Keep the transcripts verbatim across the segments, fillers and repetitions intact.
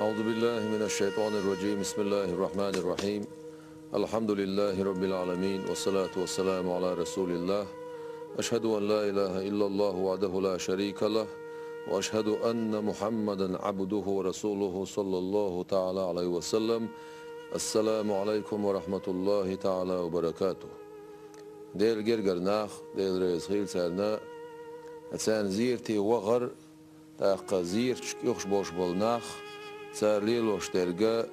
أعوذ بالله من الشيطان الرجيم. بسم الله الرحمن الرحيم. الحمد لله رب العالمين، والصلاة والسلام على رسول الله. أشهد أن لا إله إلا الله وحده لا شريك له، وأشهد أن محمدا عبده ورسوله، صلى الله تعالى عليه وسلم. السلام عليكم ورحمة الله تعالى وبركاته. Делан гергара нах, Дела реза хийла царна, царна зерате вахар, тӀаккха зераташка оьхуш болуш болу нах, цара лелош дерг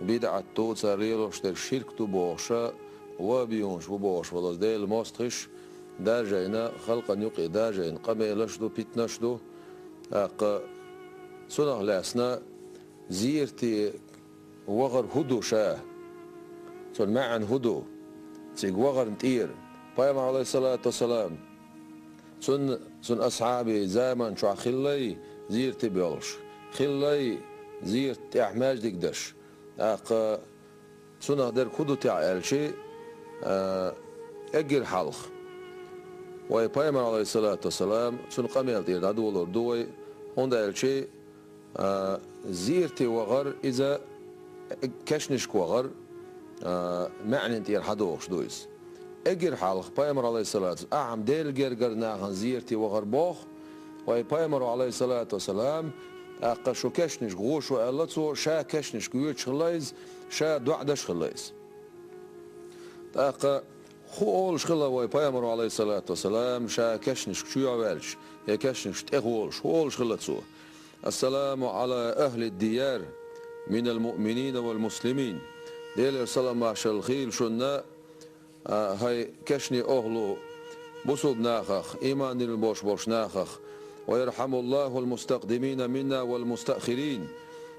бидӀат ду, цара лелош дерг ширк ду бохуш, ваххабиюнаш бу бохуш болу Делан мостагӀаш даржийна, халкъана юкъе даржийна къамелаш ду, питанаш ду. ТӀаккха цунах лаьцна зерате вахар хӀун ду ша? Цуьнан маьӀна хӀун ду? Цига вахарна тӀера Пайхамар, Ӏалайхиссалату вассалам, цуьнан, цуьнан асхьабийн заман чохь хиллай зерате боьлхуш, хиллай зерата тӀехь маьждиг деш. ТӀаккха цунах дерг хӀун ду техь аьлча, а, эггара хьалха вай Пайхамар, Ӏалайхиссалату вассалам, цуьнан къамел тӀера дӀадолор ду вай, хӀунда аьлча, а, зерате вахар, иза кешнашка вахар, а, маьӀнина тӀера хьадогӀуш ду иза. Эггара хьалха Пайхамар, Ӏалайхиссалату, ахьа-м Делан гергара нахана зерате вахар боху вай Пайхамаро, Ӏалайхиссалату вассалам, тӀаккха шу кешнашка гӀо шу аьлла цо, ша кешнашка воьдуш хилла иза, ша доӀа деш хилла иза. ТӀаккха хӀун олуш хилла вай Пайхамаро, Ӏалайхиссалату вассалам, ша кешнашка чоьхьа ваьлча, я кешнашка тӀехволуш, хӀун олуш хилла цо? السلام على أهل الديار من المؤمنين والمسلمين. Делера салам-маршалла хийла шуна, а, хӀай кешнийн охӀла, бусулба нахах, ийман диллина болуш болчу нахах. ويرحم الله المستقدمين منا والمستأخرين.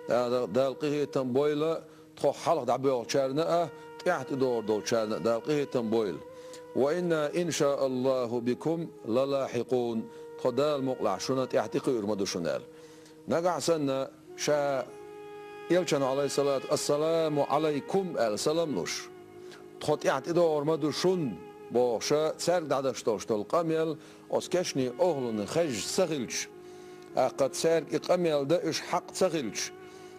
Дала, Дала къинхетам бойла тхох хьалха дӀабоьлхучарна а, тӀаьхьа тӀедогӀур долчарна а Дала къинхетам бойла. وإنا إن شاء الله بكم للاحقون. Тхо Дала мукъалахь шуна тӀаьхьа тӀекхуьур ма ду шуна аьлла. Нагахь санна ша элчано, Ӏалайхиссалату, «Ассаламу Ӏалайкум» аьлла салам луш, тхо тӀаьхьа тӀедогӀур ма ду шуна бохуш, цаьрга дӀадеш долуш долу къамел оцу кешнийн охӀланна хезаш ца хилча, тӀаккха цаьрга и къамел дан уьш хьакъ ца хилча,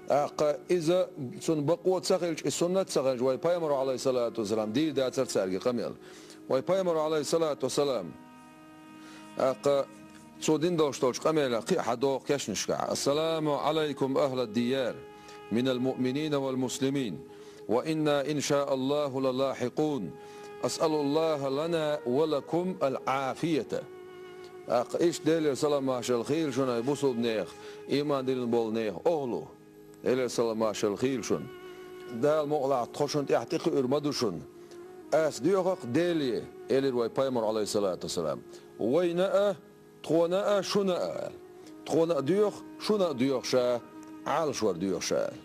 тӀаккха иза цунна бакъо ца хилча, и суннат ца хилча, вай Пайхамаро, Ӏалайхиссалату вассалам, дийр дацара цаьрга и къамел. Вай Пайхамаро, Ӏалайхиссалату вассалам, тӀаккха цо дина долуш долчу къамелех кхин а хьадогӀу кешнашкахь: السلام عليكم أهل الديار من المؤمنين والمسلمين وإنا إن شاء الله للاحقون. أسأل الله لنا ولكم العافية. ТӀаккха иштта Делера салам-маршалла хийла шуна, хӀай бусулба нехан, ийман диллина болу нехан охӀла. Делера салам-маршалла хийла шуна. Дала мукъалахь тхо шуна тӀаьхьа тӀекхуьур ма ду шуна. Ас доьху-кх Деле, элира вай Пайхамаро, Ӏалайхиссалату вассалам, вайна а, тхуна а, шуна а аьлла. Тхуна а доьху, шуна а доьху ша, Ӏалашвар доьху ша аьлла.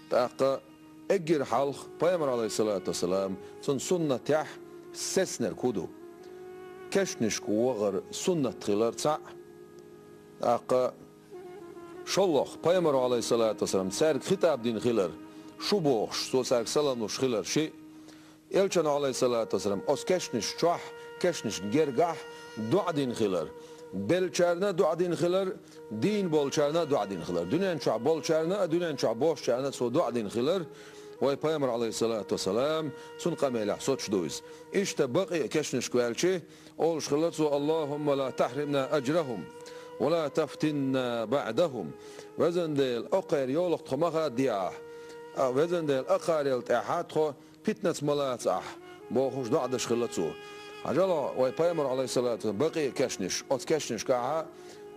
ТӀаккха эггара хьалха Пайхамар, Ӏалайхиссалату вассалам, цуьнан суннатехь сецнарг хӀун ду? Кешнашка вахар суннат хилар цхьаъ, тӀаккха шолгӀа, Пайхамаро, Ӏалайхиссалату вассалам, цаьрга хитаб дина хилар, шу бохуш, цо цаьрга салам луш хилар шиъ, элчано, Ӏалайхиссалату вассалам, оцу кешнаш чохь, кешнашка гергахь доӀа дина хилар, беллачарна а доӀа дина хилар, дийна болчарна а доӀа дина хилар, дуьнен чохь болчарна а, дуьнен чохь босучарна а цо доӀа дина хилар, вай Пайхамар, Ӏалайхиссалату вассалам, цуьнан къамелехь соцуш ду иза. Иштта бакъи а кешнашка ваьлча, олуш хилла цо: اللهم لا تحرمنا أجرهم ولا تفتنا بعدهم. Везан Дела, окхеран йолах тхо ма хададехьа, а, Везан Дела, акхарел тӀаьхьа тхо питанаца ма лаца ахь, бохуш доӀа деш хилла цо. Хьажал хьо, вай Пайхамар, Ӏалайхиссалату вассалам, бакъи а кешнаш, оцу кешнашкахь а,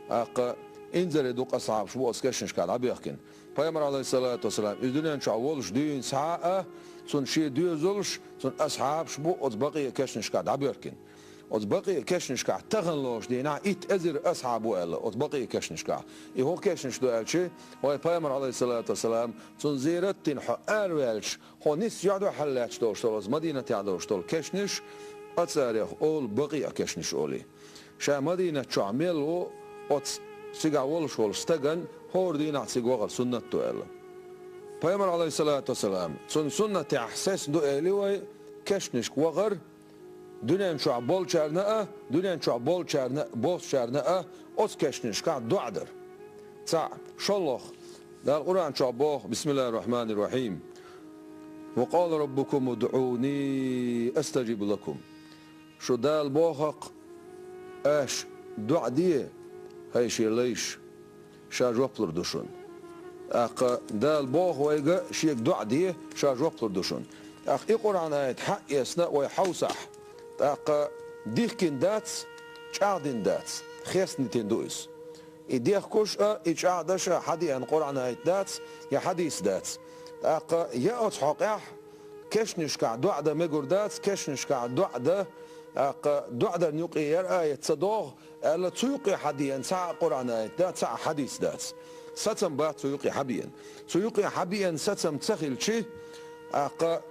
тӀаккха инзаре дукха асхьабаш бу оцу кешнашкахь дӀабоьхкина. Пайхамар, Ӏалайхиссалату вассалам, иза дуьнен чохь волуш дуьйна схьа а, цунна шен доьзалш, цунна асхьабаш бу оцу бакъи а кешнашкахь дӀабоьхкина. Оцу бакъи а кешнашкахь тахана лоруш дийнахь итт эзар асхьаб бу аьлла, оцу бакъи а кешнашкахь. И хӀун кешнаш ду аьлча, вай Пайхамар, Ӏалайхиссалату вассалам, цунна зерат а дина хьо араваьлча, хьо нисса юьхь дуьхьал лаьтташ долуш долу, оцу Мадинатехь долуш долу кешнаш, оцарех олу бакъи а кешнаш олий. Ша Мадинат чохь мел ву, оцу цигахь волуш волу стагана хӀора дийнахь цига вахар суннат ду аьлла. Пайхамар, Ӏалайхиссалату вассалам, цунна суннатехь сецна ду элий вай, кешнашка вахар, дуьнен чохь болчарна а, дуьнен чохь болчарна а, босучарна а оцу кешнашкахь доӀа дар. Цхьаъ, шолгӀа, Дала Къуръан чохь боху: «Бисмиллахир-рахманир-рахим. Ва къала раббукум удъуни астаджиб лакум». Шу Дала боху-кх: «Аша доӀа де, хӀай шен лайш, ша жоп лур ду шуна». ТӀаккха Дала боху вайга: «Шега доӀа де, ша жоп лур ду шуна». ТӀаккха и Къуръан аят хьаэцна вай хьовсахь, тӀаккха дихкина дац, чӀагӀдина дац, хестадитина ду иза. И дехкуш а, и чӀагӀдаш а хьадеана Къуръан аят дац, я хьадис дац. ТӀаккха я оцу хьокъехь кешнашкахь доӀа дан мегур дац, кешнашкахь доӀа дан, тӀаккха доӀа дарна юкъе яра аят ца догӀу, аьлла, цу юкъе хьадеана цхьа а Къуръан аят дац, цхьа а хьадис дац. Сацам бац цу юкъе хьабеана. Цу юкъе хьабеана сацам ца хилчи, тӀаккха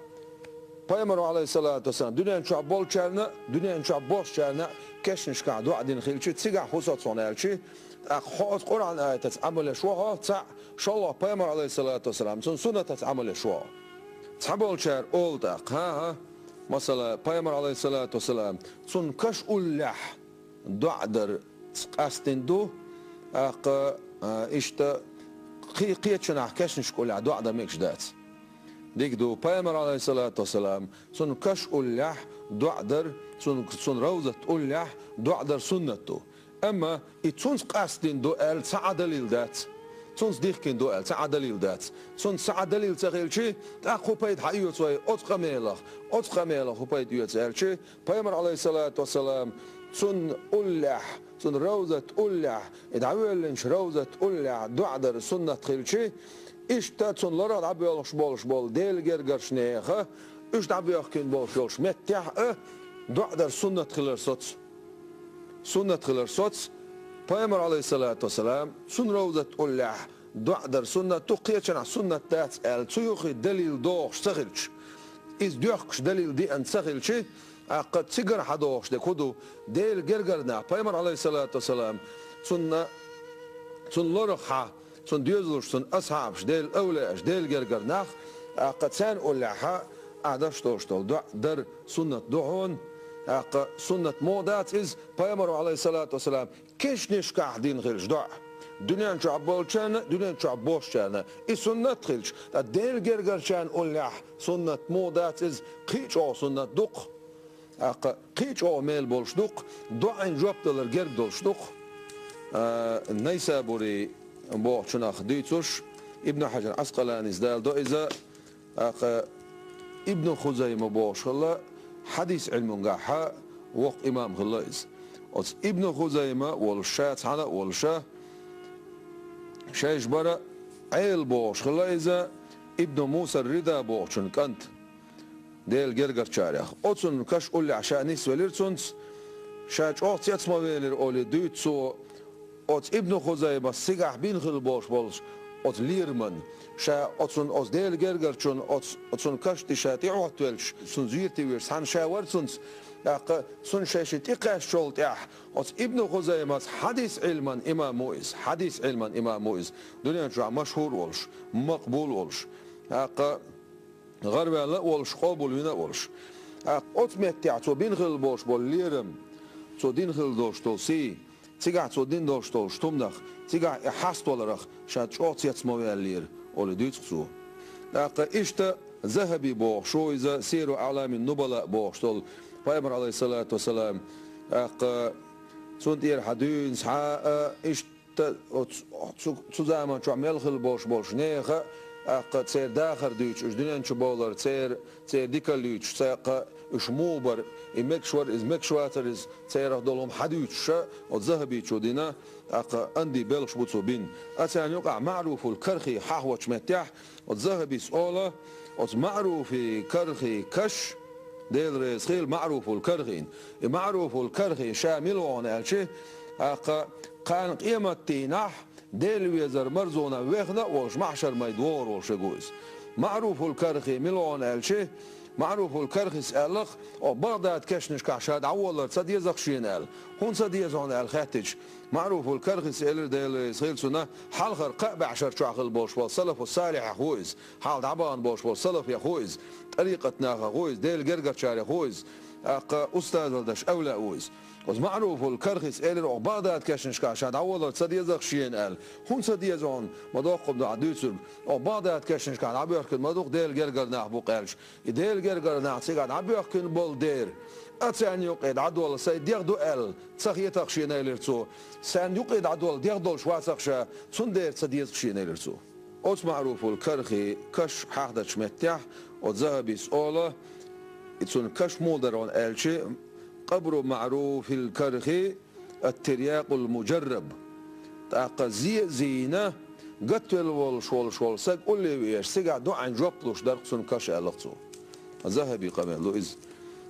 Пайхамар, алейхиссалату вассалам, дуьнен чохь болчарна, дуьнен чохь бохучарна кешнашкахь доӀа дина хилчи, цигахь хӀун соцу хьуна аьлчи, тӀаккха хьо оцу Къуръан аятаца Ӏамал еш ву хьо, цхьаъ, шолгӀа Пайхамар, алейхиссалату вассалам, цунна суннатаца Ӏамал еш ву хьо. Цхьаболчара олу тӀаккха, хӀан-хӀа, масала, Пайхамар, алейхиссалату вассалам, цунна каш уллехь доӀа дар къастийна ду, тӀаккха, а, иштта кхе-, кхечанахь кешнашка уллехь доӀа дан мегаш дац. Дика ду, Пайхамар, алейхиссалату вассалам, цунна каш уллехь доӀа дар, цунна, цунна равзат уллехь доӀа дар суннат ду. Амма и цунца къастийна ду аьлла цхьа а далил дац. Цунца дихкина ду аьлла цхьа а далил дац. Цунца цхьа а далил ца хилчи, тӀаккха хӀун пайда хьаоьцу вай оцу къамелах? Оцу къамелах хӀун пайда оьцу аьлчи, Пайхамар, алейхиссалату вассалам, цунна уллехь, цунна равзат уллехь, и дӀавоьллинчу равзат уллехь доӀа дар суннат хилчи, иштта цунна лорах дӀабоьлхуш болуш болу Делан гергарчу нехан, уьш дӀабоьхкина болуш йолуш меттехь а доӀа дар суннат хилар соц. Суннат хилар соц, Пайхамар, алейхиссалату вассалам, цунна равзат уллехь доӀа дар суннат ду, кхечанахь суннат дац аьлла, цу юххе далил догӀуш ца хилча, иза доьхкуш далил деана ца хилчи, тӀаккха цигара хьадогӀуш дерг хӀун ду? Делан гергара нах, Пайхамар, алейхиссалату вассалам, цунна, цунна лорах хьа, цунна доьзалш, цунна асхьабаш, Делан авлияаш, Делан гергара нах, тӀаккха царна уллехь хьа, ахь даш долуш долу доӀа дар суннат ду хьуна, тӀаккха суннат муха дац иза, Пайхамар, алейхиссалату вассалам, кешнашкахь дина хилча доӀа. Дуьнен чохь болчарна, дуьнен чохь бохучарна и суннат хилча, ткъа Делан гергарчарна уллехь суннат муха дац иза, кхин а чӀогӀа суннат ду-кх. ТӀаккха кхин а чӀогӀа мел болуш ду-кх, доӀина жоп далар герга долуш ду-кх. А, Найсабури бохучунах дуьйцуш, Ибн Хьаджар Ӏаскъаланис даладо иза, тӀаккха Ибн Хузайма бохуш хилла, хьадис Ӏилмунгахьа воккха имам хилла иза. Оцу Ибн Хузайма волуш ша цхьаьна а волуша, шайша бара Ӏела бохуш хилла иза, Ибн Муса Рида бохучун кӀант, Делан гергарчарех. Оцунна каш уллехь ша нисвелира цунца, ша чӀогӀа цец ма велира олий дуьйцу цо, оцу Ибн Хузаймас цигахь бина хилла болуш болуш оцу лераман, ша оцунна, оцу Делан гергарчунна, оцу, оцунна каш тӀе ша тӀеӀоттавелча, цунна зерате веш цхьаьна ша вара цунца, тӀаккха цунна шайшиъ тӀекхаьччул тӀаьхьа, оцу Ибн Хузаймас хьадис Ӏилман имам ву иза, хьадис Ӏилман имам ву иза, дуьнен чохь машхӀур а волуш, макъбул а волуш, тӀаккха гӀараваьлла а волуш, къобалвина а волуш. ТӀаккха оцу меттехь цо бина хилла болуш болу лерам, цо дина хилла долуш долу сий, цигахь цо дина долуш долуш тумнах, цигахь и хьаставаларах ша чӀогӀа цец ма ваьллера, олий дуьйцу цо. ТӀаккха иштта Захаби бохуш ву иза, Сиру Аламин Нубала бохуш долу, Пайхамар, алейхиссалату вассалам, тӀаккха цунна тӀера хьан дуьйна схьа а, иштта Та-, оцу, цу, цу заман чохь мел хилла болуш болуш нехан а, тӀаккха церан дахар дуьйцуш, уьш дуьнен чу бовлар, церан, церан дикалла юьйцуш, тӀаккха уьш муха бара, и мегаш вара иза, мегаш вацара иза, церах долу хӀума хьадуьйцуша, оцу Захабичо дина, тӀаккха анди белхаш бу цо бина. Ткъа царна юкъахь МаӀруфул Кархи хьахвачу меттехь, оцу Захабис ола, оцу МаӀруфи Кархи каш, Дела реза хила МаӀруфул Кархина. И МаӀруфул Кархи ша мила ву хьуна аьлчи, тӀаккха кхана къематдийнахь Делан везар марзонах вехна а волуш, маьхьшар-майда вогӀур волуш верг ву иза. МаӀруфул Кархи мила ву хьуна аьлчи, МаӀруфул Кархис аьлла-кх, оха Багъдад кешнашкахь ша дӀаволлар ца деза-кх шена аьлла. ХӀунда ца деза хьуна аьлла хаьттича, МаӀруфул Кархис элира, Дела реза хила цунна, хьалхара кхаа бӀешар чохь хилла болуш болу салафу салихьех ву иза. Хьалха дӀабахана болуш болу салафех ву иза, тӀарикъат нахах ву иза, Делан гергарчарех ву иза, тӀаккха устазалла деш авлияъ ву иза. Оцу МаӀруфул Кархис элира, оха Багъдад кешнашкахь ша дӀаволар ца деза-кх шена аьлла. ХӀунда ца деза хьуна, ма доккху хӀума ду ахь дуьйцург. Оха Багъдад кешнашкахь дӀабоьхкина ма ду-кх Делан гергара нах бу-кх аьлча. И Делан гергара нах цигахь дӀабоьхкина болу дера, а царна юкъе дӀадолла сайн дегӀ ду аьлла, ца хета-кх шена, элира цо. Царна юкъе дӀадолла дегӀ долуш вац-кх ша, цундела ца деза-кх шена, элира цо. Оцу МаӀруфул Кархин каш хьахдечу меттехь оцу Захабис олу, и цуьнан каш муха дара хьуна аьлча, къабру МаӀруфил Кархи ат-тирякъул муджарраб. ТӀаккха зе а зийна, гатвелла волуш волуш волу саг улле веъча, цигахь доӀанна жоп луш дара-кх цуьнан каш, аьлла-кх цо. Захабин къамел ду иза.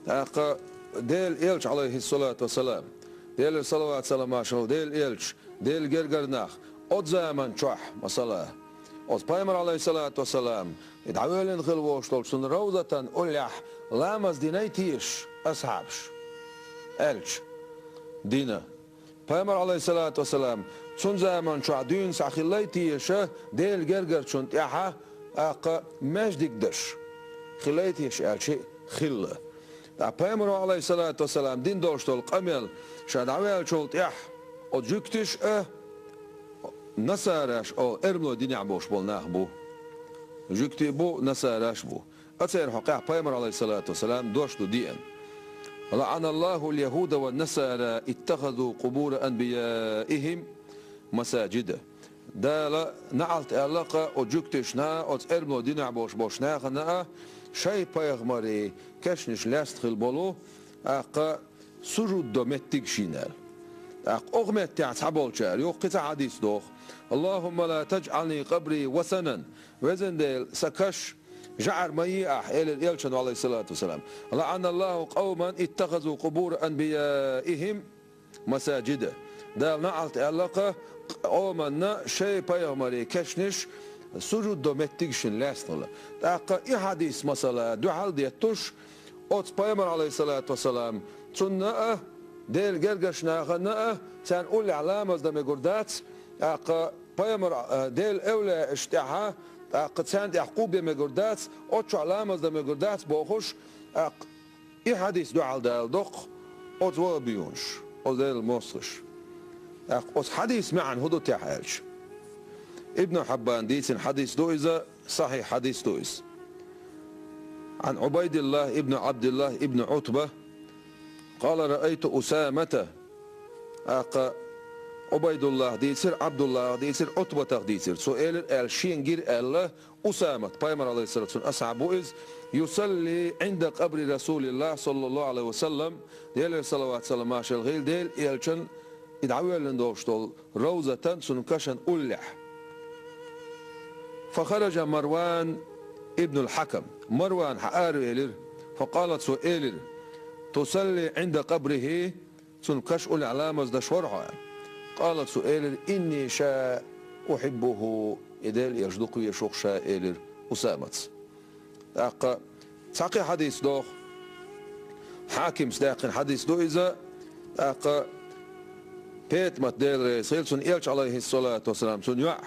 ТӀаккха Делан Элча, Ӏалайхиссалату вассалам, Делера салават-салам хуьлда Делан Элча, Делан гергара нах, оцу заман чохь, масала, оцу Пайхамар, Ӏалайхиссалату вассалам, и дӀавоьллина хилла волуш долчу цуьнан равзатан уллехь ламаз динай теша асхьабаш, аьлча, дина. Пайхамар, Ӏалайхиссалату вассалам, цуьнан заман чохь дуьйна схьа хиллай теша Делан гергарчунна тӀехь, тӀаккха маьждиг даш хиллай теша аьлча, хилла. ТӀаккха Пайхамаро, Ӏалайхиссалату вассалам, дина долуш долу къамел, ша дӀаваьллачул тӀаьхьа оцу жуьгтиш а насараш олу, эрмалойн динехь болуш болу нах бу. Жуьгтий бу, насараш бу. Оцеран хьокъехь Пайхамара, Ӏалайхиссалату вассалам, дош ду деана: «ЛаӀаналлахул яхӀуда ван насара иттахазу къубура анбияихим масаджида». Дала наӀалт аьлла-кх оцу жуьгтишна, оцу эрмалойн динехь болуш болчу нахана а, шайн пайхамарийн кешнаш лаьцна хилла болу, тӀаккха сужуд до меттиг шина аьлла. ТӀаккха оха меттехь цхьаболчара юха кхин цхьа хьадис доху: «АллахӀумма ла таджӀални къабри васанан». Везан Дела, сан каш жӀар ма е ахь, элира Элчано, Ӏалайхиссалату вассалам. «ЛаӀаналлаху къавман иттахазу къубура анбияихим масаджида». Дала наӀалт аьлла-кх къоманна, шайн пайхамарийн кешнаш сужуд до меттиг шина лаьцна хилла. ТӀаккха и хьадис, масала, дуьхьал деттуш, оцу Пайхамар, Ӏалайхиссалату вассалам, цунна а, Делан гергарчу нахана а, царна уллехь ламаз дан мегар дац, тӀаккха Пайхамар, а, Делан эвлаяашна тӀехь, тӀаккха царна тӀехь къу бен мегар дац, оцу чохь ламаз дан мегар дац бохуш, тӀаккха и хьадис дуьхьал даладо-кх оцу вахӀабиюнаш, оцу Делан мостагӀаш. ТӀаккха оцу хьадисан маьӀна хӀун ду техь аьлча? Ибн Хьиббана дийцина хьадис ду иза, сахьихь хьадис ду иза. Ӏан Ӏубайдиллахь ибн Ӏабдиллахь ибн Ӏутба, къала: «Раайту Усамата». ТӀаккха Ӏубайдуллахьа дийцира, Ӏабдуллахьа дийцира, Ӏутбатах дийцира. Цо элира аьлла, шена гира аьлла, Усамат, Пайхамар, Ӏалайхиссалату вассалам, асхьаб ву иза, «юсалли Ӏинда къабри Расулиллахь, саллаллаху Ӏалайхи ва саллам», Делера салават-салам хуьлда Делан Элчан и дӀавоьллина долуш долу равзатан, цуьнан кашан уллехь. Фахараджа Марван ибнул Хьакам. Марван хьа аравелира. Факъала, цо элира: «Тусалли Ӏинда къабрихи, цуьнан каш уллехь ламаз даш вара хьо?» Къала, цо элира: «Инни ша ухьиббуху, и Делан Элча дукха веза-кх ша», — элира Усамас. ТӀаккха цхьа кхин хьадис доху. Хьакимс даьккхина хьадис ду иза. ТӀаккха ПетӀамат, Дела реза хила цунна, Элча, Ӏалайхиссалату вассалам, цуьнан йоӀ,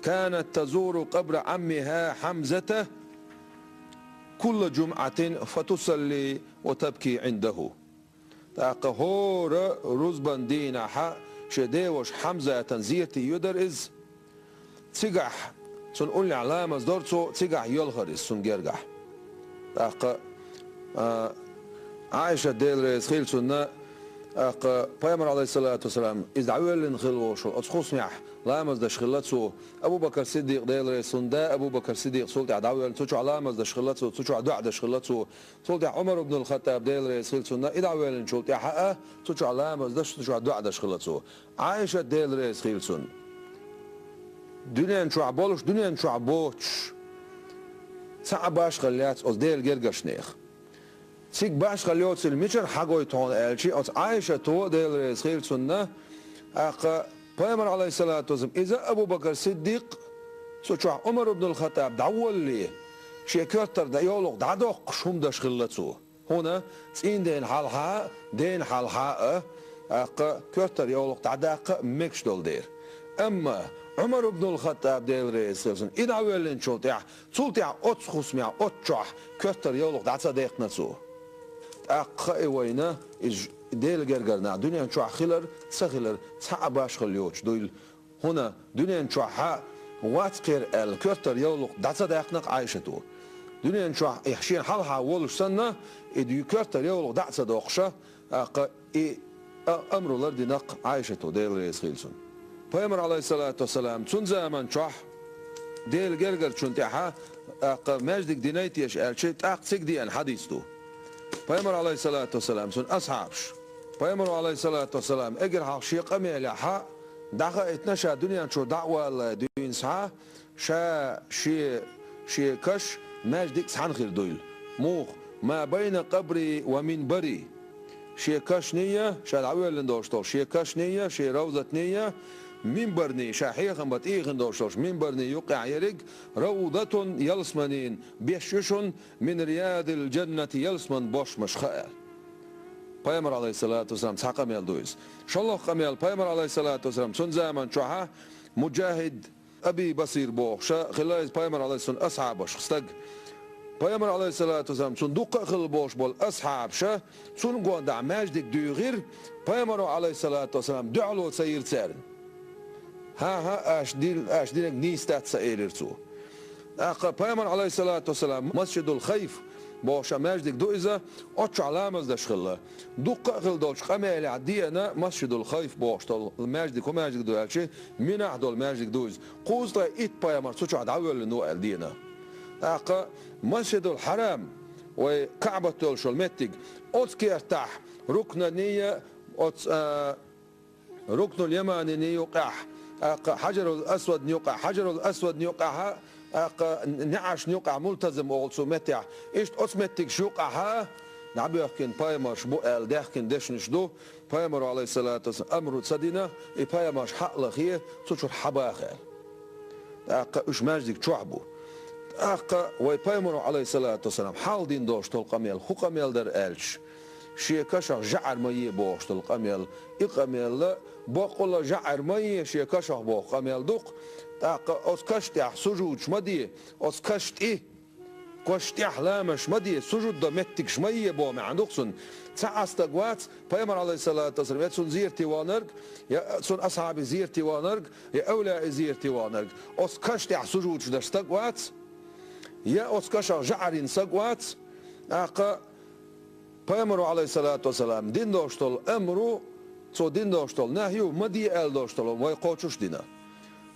«канат тазуру къабра Ӏаммиха Хьамзата кулла джумӀатин фатусалли ва табки Ӏиндаху». ТӀаккха хӀора рузбан дийнахьа шен деваша Хьамзатан зерате йоьдара иза. Цигахь цунна уллехь ламаз дора цо, цигахь йоьлхура иза цунна гергахь. ТӀаккха, а, Ӏайшат, Дела реза хила цунна, тӀаккха Пайхамар, Ӏалайхиссалату вассалам, иза дӀавоьллина хилла волуш волу оцу хӀусамехь ламаз даш хилла цо. Абу Бакр Сиддикъ, Дела реза цунна, да, Абу Бакр Сиддикъ цул тӀаьхьа дӀавоьллина, цу чохь ламаз даш хилла цо, цу чохь доӀа даш хилла цо. Цул тӀаьхьа Ӏумар ибн ал-Хаттаб, Дела реза хила цунна, и дӀавоьллинчул тӀаьхьа а, цу чохь ламаз даш, цу чохь доӀа даш хилла цо. Ӏайшат, Дела реза хила цунна. Дуьнен чохь болуш, дуьнен чохь боцуш, цхьа а башхалла яц оцу Делан гергарчу нехан. Цига башхалла йоцийла мичара хьагойту хьуна аьлча, оцу Ӏайшато, Дела реза хила цунна, тӀаккха Пайхамар, Ӏалайхиссалату вассалам, иза Абу Бакр Сиддикъ, цу чохь Ӏумар ибн ал-Хаттаб дӀаволлале, шен коьртара йовлакх дӀадоккхуш хӀума даш хилла цо. ХӀунда цӀийнден хьалха а, ден хьалха а, тӀаккха коьртара йовлакх дӀадаккха а мегаш долу дела. Амма Ӏумар ибн ал-Хаттаб, Дела реза хила цунна, и дӀавоьллинчул тӀаьхьа, цул тӀаьхьа оццу хӀусамехь, оццу чохь коьртара йовлакх дӀа ца даьккхина цо. ТӀаккха хаьа вайна, иза Делан гергара нах дуьнен чохь хилар, ца хилар цхьа а башхалла йоцуш дуйла. ХӀунда дуьнен чохь вац кхера аьлла, коьртара йовлакх дӀа ца даьккхина-кх Ӏайшато. Дуьнен чохь и шена хьалха волуш санна, и ду-, коьртара йовлакх дӀа а ца доккхуша, тӀаккха и а-, амру лардина-кх Ӏайшато, Дела реза хила цунна. Пайхамар, Ӏалайхиссалату вассалам, цуьнан заман чохь Делан гергарчунна тӀехьа, тӀаккха маьждиг динай теша аьлча, тӀаккха цига деана хьадис ду. Пайхамар, Ӏалайхиссалату вассалам, цуьнан асхьабаш. Пайхамаро, Ӏалайхиссалату вассалам, эггара хьалха шен къамелехь дӀахаийтина, ша дуьнен чуьра дӀа а валале дуьйна схьа, ша шен, шен каш маьждиг цхьаьна хир дуйла. Муха? «Ма байна къабри ва минбари». Шен кашний а, ша дӀавоьллина долуш долу шен кашний а, шен равзатний а, минбарний, ша хьехам бан тӀехьа долуш долуш минбарний юккъехь ерриг, «равдатун», ялсаманийн беш ю шуна, «мин риядил джаннати», ялсаман бошмаш хаьа. Пайхамар, Ӏалайхиссалату вассалам, цхьа къамел ду иза. ШолгӀа къамел: пайхамар, Ӏалайхиссалату вассалам, цуьнан заман чохьа Муджахид, Аби Басир бохуш а хилла иза, пайхамар, Ӏалайхиссалам, асхьабашах стаг. Пайхамар, Ӏалайхиссалату вассалам, цуьнан дуккха а хилла болуш болу асхьабаша цунна гондахь маьждиг дуьйхира, пайхамаро, Ӏалайхиссалату вассалам, дуьхьало ца йира царна. «ХӀан-хӀа, аша дин-, аша динарг нийса дац», — ца элира цо. ТӀаккха пайхамар, Ӏалайхиссалату вассалам, Масжидул Хайф бохуш а маьждиг ду иза, оццу чохь ламаз деш хилла. Дуккха а хилла долчу къамелехь деана Масжидул Хайф бохуш долу маьждиг, хӀун маьждиг ду аьлча, Минахь долу маьждиг ду иза. Кхузткъе итт пайхамар цу чохь дӀавоьллина ву аьлла деана. ТӀаккха Масжидул Хьарам, вай Каъбат йолуш йолу меттиг, оцу кертахь рукнаний а, оцу, а, Рукнул Яманиний юкъахь, тӀаккха Хьажарул Асвадна юкъахь, Хьажарул Асвадна юкъахь, тӀаккха неӀаршна юкъахь, мултазам олу цу меттехь. Иштта оцу меттигаш юкъахь дӀабоьхкина пайхамарш бу аьлла даьхкина дешнаш ду. Пайхамаро, Ӏалайхиссалату вассалам, амру ца дина, и пайхамарш хьа а лахе, цу чуьра хьабаха аьлла. ТӀаккха уьш маьждиг чохь бу. ТӀаккха вай пайхамаро, Ӏалайхиссалату вассалам, хьалха дина долуш долу къамел хӀун къамел дара аьлча, шен кашах жӀар ма е бохуш долу къамел, и къамел а, баккъала жӀар ма е шен кашах боху къамел ду-кх, тӀаккха оцу каш тӀехь сужудаш ма де, оцу каш тӀе, каш тӀехь ламазаш ма де, сужуд дан меттигаш ма е боху маьӀна ду-кх цуьнан. Цхьа а стаг вац, пайхамар, Ӏалайхиссалату вассалам, я цуьнан зерате ваханарг, я цуьнан асхьабийн зерате ваханарг, я авлияийн зерате ваханарг, оцу каш тӀехь сужудаш деш стаг вац, я оцу кашах жӀар йина стаг вац, тӀаккха пайхамаро, Ӏалайхиссалату вассалам, дина долуш долу амру, цо дина долуш долу нахью, ма де аьлла долуш долу, вай кхочуш а дина.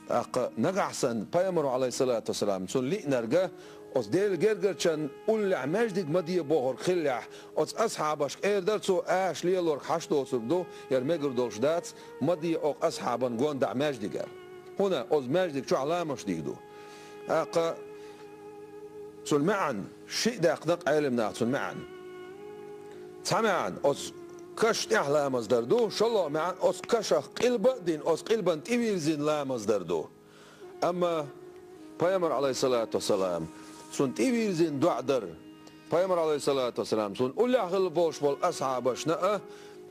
ТӀаккха нагахь санна пайхамаро, Ӏалайхиссалату вассалам, цунна лиънарг а, оцу Делан гергарчан уллехь маьждиг ма де бохург хиллехь, оцу асхьабашка эр дара цо, аша лелорг хьаш доцург ду, яра мегар долуш дац, ма де оха асхьабан гондахь маьждиг аьлла. ХӀунда оцу маьждиг чохь ламазаш дийр ду. ТӀаккха цуьнан маьӀна, шиъ даьккхина-кх Ӏелам наха цуьнан маьӀна. Цхьа маьӀна оцу каш тӀехь ламаз дар ду, шолгӀа маьӀна оцу кашах къилба а дина, оцу къилбан тӀе вирзина ламаз дар ду. Амма пайхамар, Ӏалайхиссалату вассалам, цунна тӀе вирзина доӀа дара. Пайхамар, Ӏалайхиссалату вассалам, цунна уллехь хилла болуш болу асхьабашна а,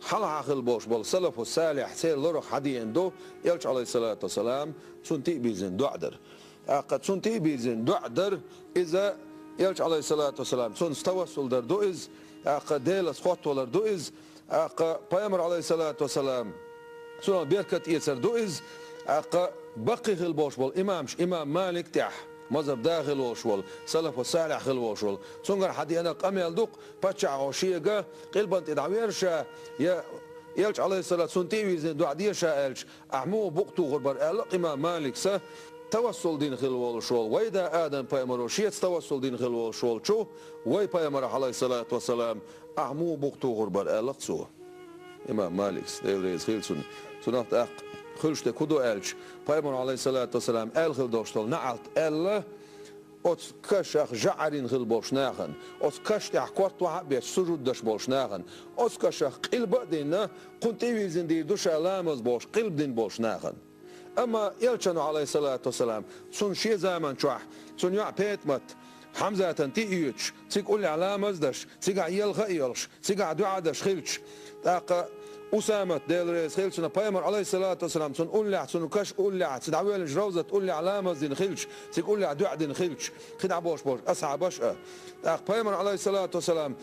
хьалха хилла болуш болу салафу салихь, церан лорах хьадеана ду, Элча, Ӏалайхиссалату вассалам, цунна тӀе а бирзина доӀа дара. ТӀаккха цунна тӀе а бирзина доӀа дара, иза Элча, Ӏалайхиссалату вассалам, цунца тавассул дар ду иза, тӀаккха Делаца хоттавалар ду иза, тӀаккха пайхамар, Ӏалайхиссалату вассалам, цунах беркат эцар ду иза, тӀаккха баккхий хилла болуш болу имамаш, имам Малик тӀехь, мазхӀаб да хилла волуш волу, салафу салихь хилла волуш волу, цуьнгара хьадеана къамел ду-кх, паччахьо шега къилбан тӀе дӀавер ша, я Элча, Ӏалайхиссалату, цунна тӀе а вирзина доӀа де ша аьлча, ахь муха букъ тухур бара аьлла-кх имам Малика, тавассул дина хилла волуш волу, вай да Адам-пайхамаро шеца тавассул дина хилла волуш волчу вай пайхамарах, Ӏалайхиссалату вассалам, ахь муха букъ тухур бара аьлла-кх цо. Имам Малика, Дела реза хила цунна. Цунах тӀаккха хуьлуш дерг хӀун ду аьлча, пайхамаро, Ӏалайхиссалату вассалам, аьлла хилла долуш долу наӀалт аьлла, оцу кашах жӀар йина хилла болуш нахана, оцу каш тӀехь корта вахьа а бетташ сужуд деш болуш нахана, оцу кашах къилба а дина, кхунна тӀе а вирзина дийр ду ша ламаз бохуш, къилба дина болуш нахана. Амма Элчано, Ӏалайхиссалату вассалам, цунна шен заман чохь, цунна йоӀ ПетӀамат, Хьамзатан тӀе а оьцуш, цига уллехь ламаз деш, цигахь елха а йолуш, цигахь доӀа деш хилча, тӀаккха Усамат, Дела реза хила цунна, пайхамар, Ӏалайхиссалату вассалам, цунна уллехь, цунна каш уллехь, цу дӀавоьллинчу равзат уллехь ламаз дина хилча, цига уллехь доӀа дина хилча, кхидӀа болуш болчу асхьабаш а. ТӀаккха пайхамар, Ӏалайхиссалату вассалам,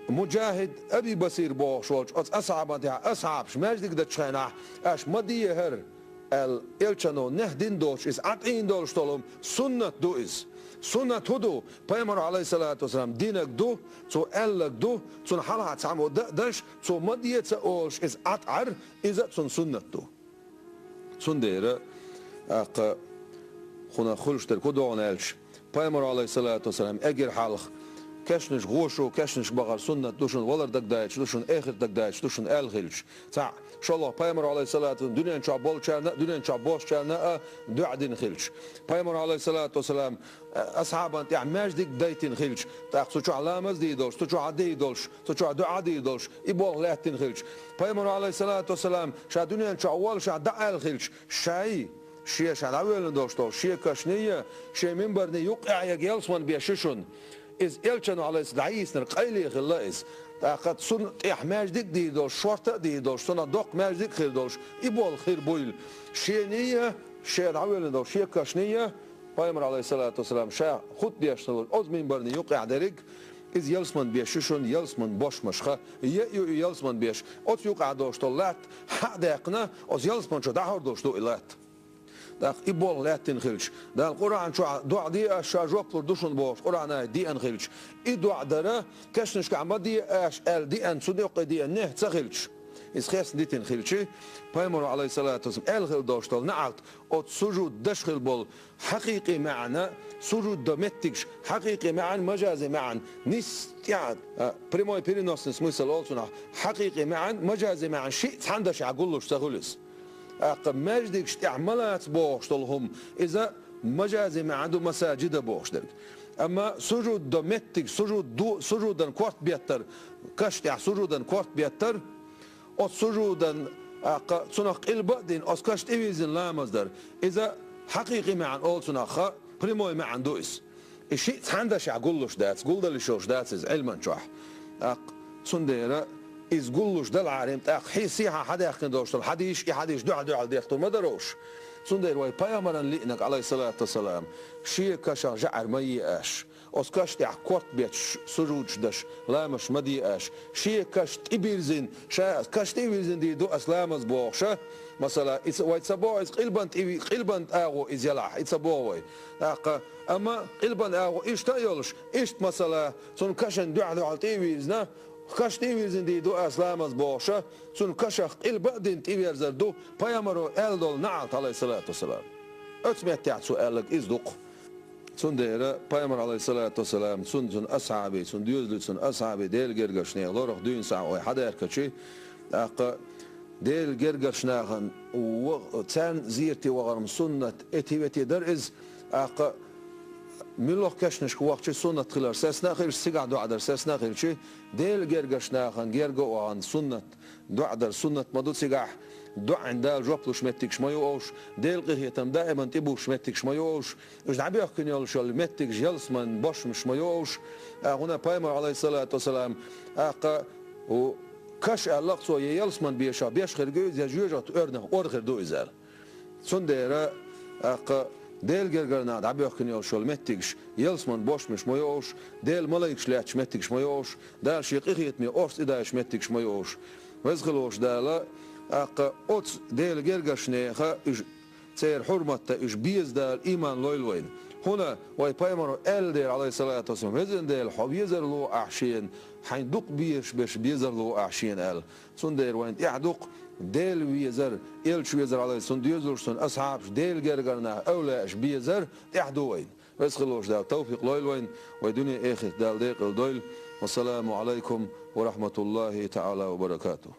Муджахид, Аби Басир бохуш волчу оцу асхьабан тӀехь асхьабаш маьждиг дечу хенахь, аша ма де хӀара, аьлла, элчано нехь дина доцуш, иза Ӏад Ӏийна долуш долу хӀума суннат ду иза. Суннат хӀун ду? Пайхамар, Ӏалайхиссалату вассалам, динаг ду, цо аьллаг ду, цунна хьалха цхьаммо дан а даш, цо ма деца олуш иза Ӏад Ӏар, иза а цунна суннат ду. Цундела, тӀаккха, кхунах хуьлуш дерг хӀун ду хьуна аьлча, Пайхамар, Ӏалайхиссалату вассалам, эгира хьалха, кешнаш гӀошу, кешнаш бахар суннат ду шуна, валар дагадайча ду шуна, эхарт дагадайча ду шуна аьлла хилча. Цхьаъ, шолгӀа, Пайхамар, Ӏалайхиссалату вассалам, дуьнен чохь болчарна а, дуьнен чохь босчарна а дуӀа дина хилча. Пайхамар, Ӏалайхиссалату вассалам, асхьабан тӀехь маьждиг дайтина хилча, тӀаккха цу чохь ламаз дийр долуш, цу чохь дийр долуш, цу чохь дуӀа дийр долуш, и болх лаьттина хилча. Пайхамар, Ӏалайхиссалату вассалам, ша дуьнен чохь воллушехь дӀааьлла хилча, шай, шен ша дӀавоьллина долуш долу шен кашний а, шен минбарний юккъехь а ялсамани беш ю шуна. Иза элчано, Ӏалайхиссалам, дӀайийцинарг къайле хилла иза. ТӀаккха цунна тӀехь маьждиг а дийр долуш, шорта а дийр долуш, цунах доккха маьждиг а хир долуш, и болх хир буйла. Шений а, шен дӀавоьллина долу шен кашний а, Пайхамар, Ӏалайхиссалату вассалам, ша хутба дешна волу оцу минбарний юккъехь дерриг, иза ялсамани беш ю шуна, ялсамани бошмашха, я а ю и ялсамани беш, оцу юкъахь долуш долу латта хьа а даьккхина, оцу ялсамани чу дӀахьур долуш ду и латта. ТӀаккха и болх лаьттина хилча, Дала Къуръан чохь, доӀа де аша, ша жоп лур ду шуна бохуш, Къуръан аят деана хилча, и доӀа дара, кешнашкахь ма де аша аьлла деана, цу доккхий деана нехь ца хилча, иза хестна дитина хилча, Пайхамар, Ӏалайхиссалату вассалам, аьлла хила долуш долу наӀалт, оцу сужуд даш хила болу хьакъикъи маьӀна, сужуд дан меттигаш, хьакъикъи маьӀна, мажази маьӀна, нис тӀехь, а, прямой переносный смысл олу цунах, хьакъикъи маьӀна, мажази маьӀна шиъ цхьана дашехь гуллуш ца хуьлу иза. ТӀаккха маьждигаш тӀехь ма лаца бохуш долу хӀума, иза мажази маьӀна ду масаджида бохуш дерг. Амма сужуд дан меттиг, сужуд ду, сужудан корта беттар, каш тӀехь сужудан корта беттар, оцу сужудан, тӀаккха, цунах къилба а дина, оцу каш тӀевирзина ламаз дар. Иза хьакъикъи маьӀна олу цунах, прямой маьӀна ду иза. И шиъ цхьана дашехь гуллуш дац, гулдаллиш йолуш дац иза Ӏилман чохь. ТӀаккха, цундела иза гуллуш далахьара, тӀаккха хьийсехьа хьадаьккхина долуш долу хьадийш, и хьадийш дуьхьал-дуьхьал дехтур ма дара уьш. Цундела вай Пайхамаран лиънарг, Ӏалайхиссалату вассалам, шен кашах жаӀар ма е аша. Оцу каш тӀехь корта бетташ, сужудаш даш, ламазаш ма де аша. Шен каш тӀебирзина, ша каш тӀе а вирзина дийр ду аса ламаз бохуша. Масала, и ца, вай ца боху иза къилбан тӀе ви-, къилбан агӀо иза ялахь, и ца боху вай. ТӀаккха, амма къилбан агӀо иштта а йолуш, иштта, масала, цунна кашан дуьхьал-дуьхьал тӀе а вирзина, каш тӀе а вирзина дийр ду аса ламаз бохуша, цунна кашах къилба а дина тӀеверзар ду, Пайхамаро аьлла долу наӀалт, Ӏалайхиссалату вассалам. Оцу меттехь цо аьлларг иза ду-кх. Цундела Пайхамар, Ӏалайхиссалату вассалам, цунна, цунна асхьабий, цунна доьзалий, цунна асхьабий, Делан гергарчу нехан лорах дуьйна схьа вай хьадаьхкачи, тӀаккха Делан гергарчу нахана ва-, царна зерате вахар-м суннат эти-вети дара иза, тӀаккха муьлхха кешнашка вахча суннат хилар сецна а хилча, цигахь доӀа дар сецна а хилчи, Делан гергарчу нахана герга а вахана суннат. ДоӀа дар суннат ма ду цигахь, доӀина Дала жоп луш меттигаш ма ю уьш, Делан къинхетам даиман тӀебуссуш меттигаш ма ю уьш, уьш дӀабоьхкина йолуш йолу меттигаш ялсаманин бошмаш ма ю уьш. А, хӀунда Пайхамар, Ӏалайхиссалату вассалам, тӀаккха, у, каш аьлла-кх цо, я ялсамани бешах беш хир ду иза, я жоьжахатин оьрнах ор хир ду иза аьлла. Цундела, тӀаккха, Делан гергара нах дӀабоьхкина йолуш йолу меттигаш ялсаманин бошмаш ма ю уьш, Делан малайкаш лаьтташ меттигаш ма ю уьш, Дала Шен къинхетаме орца тӀедайша меттигаш ма ю уьш. Веза хила волуш Дала, тӀаккха, оцу Делан гергарчу нехан уьш, церан хьурматта уьш беза Дала ийман лойла вайна. ХӀунда вай Пайхамаро аьлла дера, Ӏалайхиссалату вассалам: «Везан Дела, хьо везар ло ахь шена, хьайн дукха безаш берш безар ло ахь шена», аьлла. Цундела вайна тӀехь ду-кх Дела везар, Элча везар, Ӏалайхи-, цунна доьзалш, цунна асхьабаш, Делан гергара нах, эвлаяаш безар тӀехь ду вайна. Веза хила волуш Дала тавфикъ лойла вайна, вай дуьне-эхарт Дала декъала дойла. Вассаламу Ӏалайкум ва рахьматуллахӀи таӀала ва баракатухӀ.